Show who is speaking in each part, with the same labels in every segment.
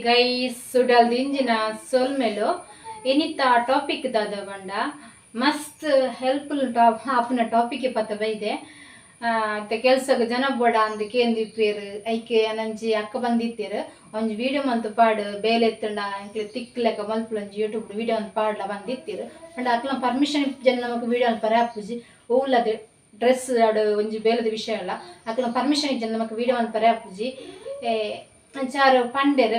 Speaker 1: Guys, ಸುಡಲ್ ದಿಂಜಿನ ಸೊಲ್ಮೆಲು. ಇನಿತ topic ದಾದ ಪಂಡ, ಮಸ್ತ್ ಹೆಲ್ಪ್ಫುಲ್ ಟಾಪ್ ಆಪುನ ಟಾಪಿಕ್ ಪತ್ತ ಬೈದೆ. ಇತ್ತೆ ಕೆಲ್ಸಗ್ ಜನ ಬೋಡ ಅಂದ್ ಕೇಂದಿಪ್ಪೇರ್. ಐಕೆ ಅನಂಜಿ ಅಕ್ಕ ಬಂದಿತ್ತೆರ್, ಒಂಜಿ ವಿಡಿಯೋ ಮಂತ್ ಪಾಡು, ಬೇಲೆ ಇತ್ತುಂಡ ಎಂಕ್ಲೆ ತಿಕ್ ಲೆಕ್ಕ ಮಲ್ಪುಲ, ಒಂಜಿ ಯೂಟ್ಯೂಬ್ ವಿಡಿಯೋ ಅಂತ ಪಾಡ್ಲ ಬಂದಿತ್ತೆರ್. ಪಂಡ ಅಕ್ಲ ಪರ್ಮಿಷನ್ ಜನ ನಮಕ್ ವಿಡಿಯೋ ಮಲ್ಪರೆ ಆಪುಜಿ. ಓಲದ ಡ್ರೆಸ್ ಆಡ್ ಒಂಜಿ ಬೇಲೆದ ವಿಷಯ ಅಲ್ಲ, ಅಕ್ಲ ಪರ್ಮಿಷನ್ ಇಜ್ಜಂಡ ನಮಕ್ ವಿಡಿಯೋ ಮಲ್ಪರೆ ಆಪುಜಿ. ಅಂಚಾರು ಪಂಡೆರ್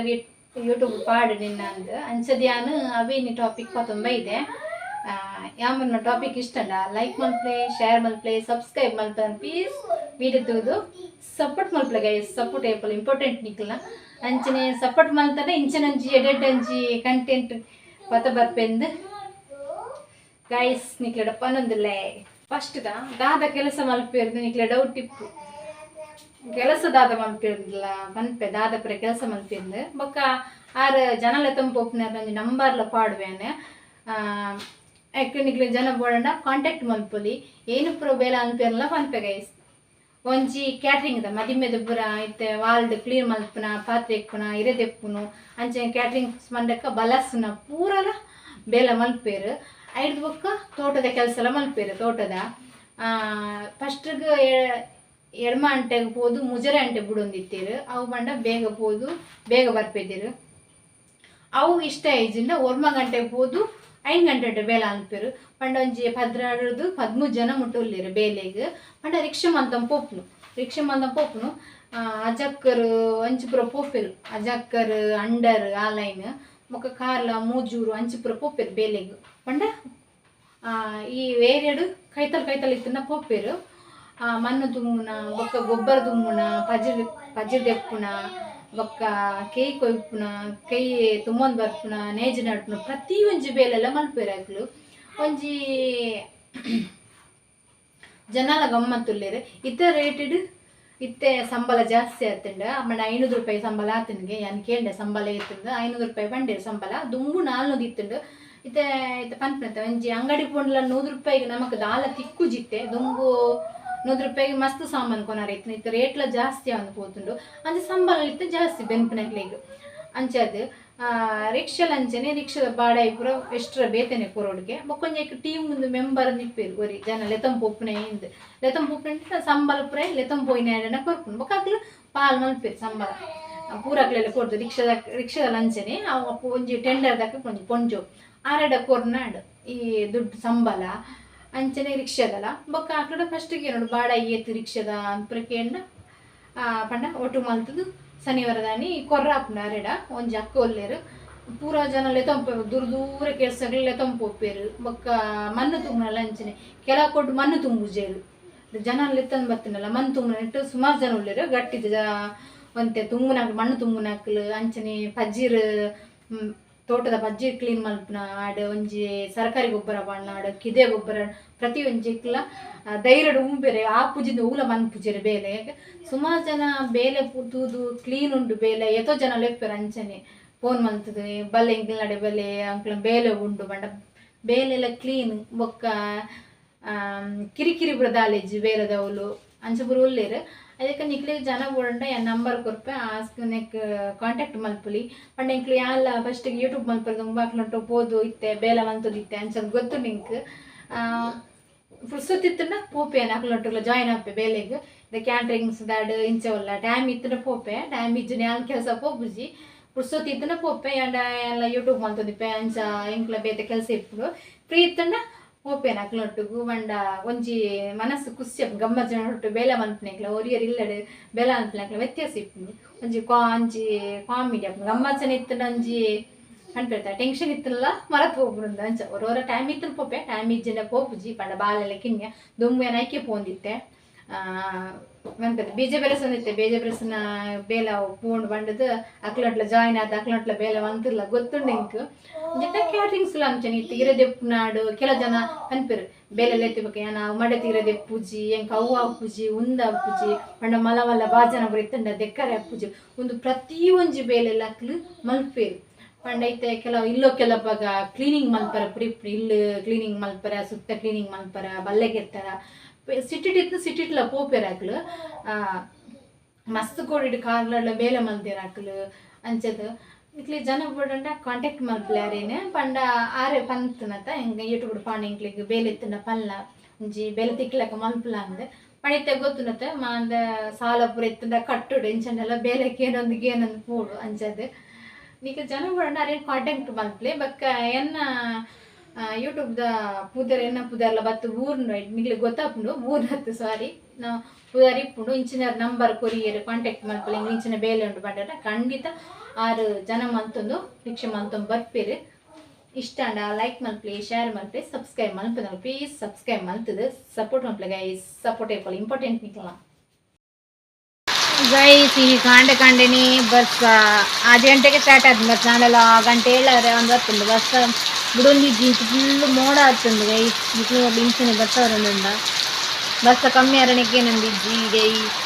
Speaker 1: ಯೂಟ್ಯೂಬ್ ಪಾಡು ನಿನ್ನ ಅಂದ್. ಅಂಚದ ಯಾನ್ ಅವೇನಿ ಟಾಪಿಕ್ ಪತೊಂಬ ಇದೆ. ಯಾಮನ್ನ ಟಾಪಿಕ್ ಇಷ್ಟಂಡ ಲೈಕ್ ಮಲ್ಪ್ಲೆ, ಶೇರ್ ಮಲ್ಪ್ಲೆ, ಸಬ್ಸ್ಕ್ರೈಬ್ ಮಲ್ಪೆ. ಪ್ಲೀಸ್ ವಿಡಿಯೋ ತೂದು ಸಪೋರ್ಟ್ ಮಲ್ಪ್ಲೆ ಗೈಸ್. ಸಪೋರ್ಟ್ ಏಪಲ್ ಇಂಪಾರ್ಟೆಂಟ್ ನಿಕ್ಲ. ಅಂಚನೆ ಸಪೋರ್ಟ್ ಮಲ್ತಂಡ ಇಂಚನಂಜಿ ಎಡೆಡ್ ಅಂಜಿ ಕಂಟೆಂಟ್ ಪತ ಬರ್ಪೆಂದು ಗೈಸ್ ನಿಕ್ಲೆಡ ಪನೊಂದುಲ್ಲೆ. ಫಸ್ಟ್ ದಾದ ಕೆಲಸ ಮಲ್ಪೇರ್ದು ನಿಕ್ಲೆ ಡೌಟ್ ಇಪ್ಪು. ಕೆಲಸ ದಾದ ಮಲ್ಪಿರ್ಲ ಪನ್ಪೆ, ದಾದ ಪುರ ಕೆಲಸ ಮಲ್ಪಿಂದು. ಬೊಕ್ಕ ಆರ್ ಜನ ಲೆತ್ತೊಂದು ಪೋಪುನ ಒಂಜಿ ನಂಬರ್ಲ ಪಾಡುವೇನೆ. ಐಕ್ ನಿಕ್ಲೆ ಜನ ಬೋಡಂಡ ಕಾಂಟ್ಯಾಕ್ಟ್ ಮಲ್ಪೊಲಿ. ಏನು ಪೂರ ಬೇಲೆ ಅನ್ಪೇರ್ಲ ಪನ್ಪೆ ಗೈಸ್. ಒಂಜಿ ಕ್ಯಾಟ್ರಿಂಗ್ ದ, ಮದಿಮೆದ ಪೂರ ಇತ್ತೆ ವಾಲ್ಡ್ ಕ್ಲೀನ್ ಮಲ್ಪುನ, ಪಾತ್ರೆ ಇಪ್ಪುನ, ಇರೆ ದೆಪ್ಪುನು, ಅಂಚೆ ಕ್ಯಾಟ್ರಿಂಗ್ ಮಂಡಕ್ಕ ಬಲಸುನ ಪೂರಲ ಬೇಲೆ ಮಲ್ಪೇರು. ಐಡ್ದ್ ಬೊಕ್ಕ ತೋಟದ ಕೆಲಸ ಎಲ್ಲ ಮಲ್ಪೇರು. ತೋಟದ ಫಸ್ಟ್ಗೆ ಎಡ್ಮ ಗಂಟೆಗೆ ಪೋದು ಮುಜರೆ ಗಂಟೆ ಬುಡೊಂದಿತ್ತೆರ್. ಅವು ಪಂಡ ಬೇಗ ಪೋದು ಬೇಗ ಬರ್ಪೆದೆರ್. ಅವು ಇಷ್ಟ ಇಜ್ಜಿಂಡ ಒರ್ಮ ಗಂಟೆಗೆ ಪೋದು 5 ಗಂಟೆ ಬೇಲೆ ಅನ್ಪೆರ್. ಪಂಡ ಒಂಜಿ 12ರ್ದು 13 ಜನ ಮುಟ್ಟ ಉಲ್ಲೆರ್ ಬೇಲೆಗ್. ಪಂಡ ರಿಕ್ಷಾ ಮಂತಂ ಪೋಪುನು, ರಿಕ್ಷಾ ಮಂತಂ ಪೋಪುನು. ಅಜಕ್ಕರ್ ಅಂಚಿ ಪೂರ ಪೋಪೆರ್. ಅಜಕ್ಕರ್, ಅಂಡರ್ ಆ ಲೈನ್, ಬೊಕ್ಕ ಕಾರ್ಲ, ಮೂಜೂರು ಅಂಚಿ ಪೂರ ಪೋಪೆರ್ ಬೇಲೆಗ್. ಪಂಡ ಈ ಏರಿಯಾಡ್ ಕೈತಲ್ ಕೈತಲ್ ಇತ್ತಿನ ಪೋಪೆರ್. ಮಣ್ಣು ತುಂಬುನ, ಬೊಕ್ಕ ಗೊಬ್ಬರ ತುಂಬುನ, ಪಜಿರ್ ಪಜಿರ್ ದೆಪ್ಪುನ, ಬೊಕ್ಕ ಕೇಯ್ ಕೊಯ್ಪುನ, ಕೈ ತುಂಬೊಂದು ಬರ್ಪುನ, ನೇಜಿ ನಡ್ಪುನ, ಪ್ರತಿ ಒಂಜಿ ಬೇಲೆಲ್ಲ ಮಲ್ಪೆರ್ ಅಕ್ಲು. ಒಂಜಿ ಜನಲ ಗಮ್ಮತ್ತುಲ್ಲೆರ್. ಇತ್ತ ರೇಟೆಡ್ ಇತ್ತೆ ಸಂಬಳ ಜಾಸ್ತಿ ಆತುಂಡ. ಆಮಂಡ 500 ರೂಪಾಯಿ ಸಂಬಳ ಆತನಿಗೆ. ಯಾನ್ ಕೇಂಡೆ ಸಂಬಳ ಏತುಂದು, 500 ರೂಪಾಯಿ ಪಂಡೆರ್ ಸಂಬಳ. ದುಂಬು 400 ಇತ್ತುಂಡು. ಇತ್ತೆ ಇತ್ತೆ ಪನ್ಪುನತೆ ಒಂಜಿ ಅಂಗಡಿ ಪೋಂಡಲ 100 ರೂಪಾಯಿಗೆ ನಮಕ್ ದಾಲ ತಿಕ್ಕುಜಿತ್ತೆ. ದುಂಬು 100 ರೂಪಾಯಿಗೆ ಮಸ್ತ್ ಸಾಮಾನು ಕೊನರೆ ಇತ್ತು. ಇತ್ತೆ ರೇಟ್ಲ ಜಾಸ್ತಿ ಆವೊಂದು ಪೋತುಂಡು. ಅಂಚ ಸಂಬಳ ಇತ್ತೆ ಜಾಸ್ತಿ ಬೆನ್ಪುನಕ್ಲೆಗ್. ಅಂಚಾದ್ ರಿಕ್ಷಾಲ ಅಂಚನೆ, ರಿಕ್ಷಾದ ಬಾಡಾಯಿ ಪೂರ ಎಕ್ಸ್ಟ್ರಾ ಬೇತೆನೆ ಕೊರೊಡುಗೆ. ಬೊಕ್ಕೊಂಜಿ ಟೀಮ್ ಒಂದು ಮೆಂಬರ್ ನಿಪ್ಪೆರ್ ಒರಿ ಜನ ಲೆತೊಂದು ಪೋಪುನೆ ಇಂದ್. ಲೆತೊಂದು ಪೋಪುನೆ ಸಂಬಳ ಪೂರ ಲೆತೊಂದು ಪೋಯಿನ ಕೊರ್ಪುನು. ಬೊಕ್ಕ ಅಕ್ಲು ಪಾಲ್ ಮಲ್ಪೆರ್ ಸಂಬಳ ಪೂರ ಅಕ್ಲೆಲ್ಲ ಕೊರ್ದು. ರಿಕ್ಷಾದ ರಿಕ್ಷಾದ ಅಂಚನೆ ಅವು ಒಂಜಿ ಟೆಂಡರ್ ದಕ್ಕ ಒಂಜಿ ಪೊಂಜೋ ಆರೆಡ ಕೊರ್ನಾಡ್ ಈ ದುಡ್ಡು ಸಂಬಳ. ಅಂಚನೆ ರಿಕ್ಷಾದಲ ಬೊಕ್ಕ ಅಕ್ಲೆಡ ಫಸ್ಟ್ಗೆ ನೋಡು ಬಾಡಾಯಿ ಏತ್ ರಿಕ್ಷಾದ ಪೂರ ಕೇಂಡ ಪಂಡ ಒಟ್ಟು ಮಲ್ತುದು ಶನಿವಾರದಾನಿ ಕೊರ್ರ ಆಪುಂಡು ಅರೆಡ. ಒಂಜಿ ಅಕ್ಕ ಉಲ್ಲೆರ್. ಪೂರ ಜನ ಲೆತೊಂದು ದೂರ ದೂರ ಕೆಲ್ಸಗ್ ಲೆತೊಂದು ಪೋಪೆರ್. ಬೊಕ್ಕ ಮಣ್ಣು ತುಂಬುನಲ ಅಂಚನೆ, ಕೆಲವು ಕೊಟ್ಟು ಮಣ್ಣು ತುಂಬುಜೆರ್. ಜನ ಲೆತ್ತೊಂದು ಬತ್ತಿನಲ್ಲ ಮಣ್ಣು ತುಂಬುನ ಸುಮಾರು ಜನ ಉಲ್ಲೆರ್. ಗಟ್ಟಿದ ಒಂತೆ ತುಂಬುನಕ್ಲು, ಮಣ್ಣು ತುಂಬುನಕ್ಲು, ಅಂಚನೆ ಪಜಿರ್ ತೋಟದ ಪಜಿರ್ ಕ್ಲೀನ್ ಮಲ್ಪುನ ಆಡ್, ಒಂಜಿ ಸರಕಾರಿ ಗೊಬ್ಬರ ಪಾಡ್ನ ಕಿದೆ ಗೊಬ್ಬರ, ಪ್ರತಿ ಒಂಜಿಕ್ಲ ಧೈರ್ಯಡ್ ಉಂಬೆರೆ ಆಪುಜಿಂದ ಊಲ ಮನ್ಪುಜೆರ್ ಬೇಲೆ. ಸುಮಾರು ಜನ ಬೇಲೆ ತೂದು ಕ್ಲೀನ್ ಉಂಡು ಬೇಲೆ, ಏತೋ ಜನ ಲೆಪ್ಪೆರ್. ಅಂಚನೆ ಫೋನ್ ಮಲ್ತುದು ಬಲ್ಲೆ ಎಂಕ್ಲ್ನಡೆ ಬಲ್ಲೆ, ಅಂಕ್ಲ ಬೇಲೆ ಉಂಡು ಪಂಡ ಬೇಲೆಲ ಕ್ಲೀನ್. ಬೊಕ್ಕ ಕಿರಿಕಿರಿ ಪೂರ ದಾಲ ಇಜ್ಜಿ ಬೇಲೆದವ್ಲು. ಅಂಚ ಪೂರ ಉಲ್ಲೆರ್. ಅದಕ್ಕೆ ನಿಕ್ಲೆಗ್ ಜನ ಬೋಡಂಡ ಯಾನ್ ನಂಬರ್ ಕೊರ್ಪೆ, ಆಸ್ಕ್ ನೆಕ್ ಕಾಂಟ್ಯಾಕ್ಟ್ ಮಲ್ಪೊಲಿ. ಪಂಡ ಎಂಕ್ಲು ಯಾನ್ಲ ಫಸ್ಟ್ ಯೂಟ್ಯೂಬ್ ಮಲ್ಪರೆ ದುಂಬು ಅಕ್ಲ್ನೊಟ್ಟು ಪೋದು ಇತ್ತೆ ಬೇಲೆ ಮಲ್ತೊಂದಿತ್ತೆ. ಅಂಚ ಗೊತ್ತುಂಡು ಎಂಕ್. ಪುರ್ಸೊತ್ತು ಇತ್ತುಂಡ ಪೋಪೆ ಯಾನ್, ಅಕ್ಲ್ನೊಟ್ಟುಗ್ಲ ಜಾಯಿನ್ ಆಪೆ ಬೇಲೆಗ್. ದ ಕ್ಯಾಟ್ರಿಂಗ್ಸ್ ದಾಡ್ ಇಂಚ ಉಲ್ಲ. ಟೈಮ್ ಇತ್ತುಂಡ ಪೋಪೆ, ಟೈಮ್ ಇಜ್ಜಿಂಡ ಯಾನ್ ಕೆಲಸ ಪೋಪುಜಿ. ಪುರ್ಸೊತ್ತು ಇತ್ತುಂಡ ಪೋಪೆ. ಯಾಂಡ ಯಾನ್ಲ ಯೂಟ್ಯೂಬ್ ಮಲ್ತೊಂದಿಪ್ಪೆ. ಅಂಚ ಎಂಕ್ಲ ಬೇತೆ ಕೆಲಸ ಇಪ್ಪುಂಡು. ಫ್ರೀ ಇತ್ತುಂಡ ಪೋಪೆನ್ ಅಕ್ಲ್ನೊಟ್ಟುಗು. ಪಂಡ ಒಂಜಿ ಮನಸ್ಸು ಖುಷಿ ಆಪುಂಡು. ಗಮ್ಮತ್ ಜನೊಟ್ಟು ಬೇಲೆ ಮಲ್ಪುನಕ್ಲ, ಒರಿಯರ್ ಇಲ್ಲಡ್ ಬೇಲೆ ಮಲ್ಪುನಕ್ಲ ವ್ಯತ್ಯಾಸ ಇಪ್ಪುಂಡು. ಒಂಜಿ ಕಾ ಒಂಜಿ ಕಾಮಿಡಿ ಆಪುಂಡು. ಗಮ್ಮತ್ ಇತ್ತುಂಡ ಒಂಜಿ ಪನ್ಪೆರ್ತ ಟೆನ್ಷನ್ ಇತ್ತುಂಡಲ ಮರತ್ ಪೋಪುಂಡು. ಅಂಚ ಒರ ಟೈಮ್ ಇತ್ತುಂಡ ಪೋಪೆ, ಟೈಮ್ ಇಜ್ಜಿಂಡ ಪೋಪುಜಿ. ಪಂಡ ಬಾಲೆಲ ಕಿನ್ಯ, ದುಂಬು ಯಾನ್ ಐಕೆ ಪೋಂದಿತ್ತೆ. ಮನ್ಪೆರ್ ಬೀಜ ಬೆರೆಸೊಂದಿತ್ತೆ. ಬೀಜ ಬೆರೆಸುನ ಬೇಲೆ ಪೋಂಡು ಪಂಡುದು ಅಕ್ಲೊಟ್ಲ ಜಾಯಿನ್ ಆದ್ ಅಕ್ಲೊಟ್ಲ ಬೇಲೆ ಮಂತಿರ್ಲ ಗೊತ್ತುಂಡು ಎಂಕ್. ಅಂಚ ಕ್ಯಾಟ್ರಿಂಗ್ಸ್ ಅಂಚನೆ ಇತ್ತೆ ಇರೆ ದೆಪ್ಪುನಾಡು. ಕೆಲ ಜನ ಪನ್ಪೆರ್ ಬೇಲೆ ಲೆತ್ತಿ ಬೊಕ್ಕ ಯಾನ್ ಮಡೆ ತೀರೆ ದೆಪ್ಪುಜಿ, ಎಂಕ್ ಅವು ಆಪುಜಿ, ಉಂದು ಆಪುಜಿ ಪಂಡ ಮಲ್ಲ ಮಲ್ಲ ಬಾಜನ ಪೂರ ಇತ್ತುಂಡ ದೆಕ್ಕರೆ ಆಪುಜಿ. ಉಂದು ಪ್ರತಿ ಒಂಜಿ ಬೇಲೆಲ ಅಕ್ಲು ಮಲ್ಪೆರ್. ಪಂಡ ಇತ್ತೆ ಕೆಲವು ಇಲ್ಲೋ ಕೆಲಪಗ ಕ್ಲೀನಿಂಗ್ ಮಲ್ಪರ ಪುರಿ, ಇಲ್ಲು ಕ್ಲೀನಿಂಗ್ ಮಲ್ಪರ, ಸುತ್ತ ಕ್ಲೀನಿಂಗ್ ಮಲ್ಪರ, ಬಲ್ಲೆ ಕೆತ್ತರ, ಸಿಟಿಟ್ ಇತ್ತು ಸಿಟಿಟ್ಲ ಪೋಪೆರ್ ಅಕ್ಲು. ಮಸ್ತ್ ಕೋಡಿಡ್ ಕಾರ್ಲಡ್ಲ ಬೇಲೆ ಮಲ್ತೆರ್ ಅಕ್ಲು. ಅಂಚದ ನಿಕ್ಲೆ ಜನ ಬೋಡಂಡ ಕಾಂಟ್ಯಾಕ್ಟ್ ಮಲ್ಪಲೆ ಅರೇನು. ಪಂಡ ಆರೆ ಪಂತನತ ಎಂಕ್ ಯೂಟ್ಯೂಬ್ ಪಾಂಡ ಎಂಕ್ಲೆಗ್ ಬೇಲೆ ಇತ್ತುಂಡ ಪಲ್ಲ ಒಂಜಿ ಬೇಲೆ ತಿಕ್ಲಕ ಮಲ್ಪುಲ ಅಂದ್. ಪಂಡ ಇತ್ತೆ ಗೊತ್ತುಂಡತ ಮಾಂದ ಸಾಲ ಪೂರ ಇತ್ತುಂಡ ಕಟ್ಟುಡು ಎಂಚಂಡಲ ಬೇಲೆ ಕೇನೊಂದು ಕೇನೊಂದು ಪೋಡು ಅಂಚದ್. ನಿಕ್ಲೆ ಜನ ಬೋಡಂಡ ಅರೇನು ಕಾಂಟ್ಯಾಕ್ಟ್ ಮಲ್ಪಲೆ. ಬೊಕ್ಕ ಎನ್ನ ಯೂಟ್ಯೂಬ್ದ ಪುದರ್ ಎನ್ನ ಪುದರ್ಲ ಬತ್ತು ಊರ್ನು ನಿಕ್ಲೆ ಗೊತ್ತಾಪುಂಡು ಊರ್ನತ್ತು ಸಾರಿ ನಾ ಪುದರ್ ಇಪ್ಪುಂಡು. ಇಂಚಿನ ನಂಬರ್ ಕೊರಿಯರ್ ಕಾಂಟ್ಯಾಕ್ಟ್ ಮಲ್ಪಲೆ ಇಂಚಿನ ಬೇಲೆ ಉಂಡು ಪಂಡ ಖಂಡಿತ ಆರು ಜನ ಮಲ್ತೊಂದು ರಿಕ್ಷೆ ಮಲ್ತೊಂದು ಬರ್ಪೆರ್. ಇಷ್ಟ ಆಂಡ ಲೈಕ್ ಮಲ್ಪಲೆ, ಶೇರ್ ಮಲ್ಪಲೆ, ಸಬ್ಸ್ಕ್ರೈಬ್ ಮಲ್ಪುನ ಪ್ಲೀಸ್ ಸಬ್ಸ್ಕ್ರೈಬ್ ಮಲ್ತದು ಸಪೋರ್ಟ್ ಮಲ್ಪಲೆ ಗೈಸ್. ಸಪೋರ್ಟ್ ಏಪಲ್ ಇಂಪಾರ್ಟೆಂಟ್ ನಿಕ್ಲ. ಗೈಸ್, ಈ ಕಾಂಡೆ ಕಾಂಡೆನಿ ಬರ್ಸ 6 ಗಂಟೆಗೆ ಸ್ಟಾರ್ಟ್ ಆದ್ ಬರ್ಸ ನಾಳೆಲ್ಲ ಗಂಟೆ 7 ಒಂದು ಬರ್ತುಂಡು ಬರ್ಸ ಬುಡೊಂದಿಜ್ಜಿ. ಇಂಚ ಫುಲ್ ಮೋಡ ಆತುಂಡು ಗೈಸ್. ನಿಕ್ಲು ಇಂಚನೆ ಬರ್ಸ ಬರೊಂದುಂಡ? ಬರ್ಸ ಕಮ್ಮಿ ಆರಣಕ್ಕೆ ಏನೊಂದಿಜ್ಜಿ ಗೈಸ್.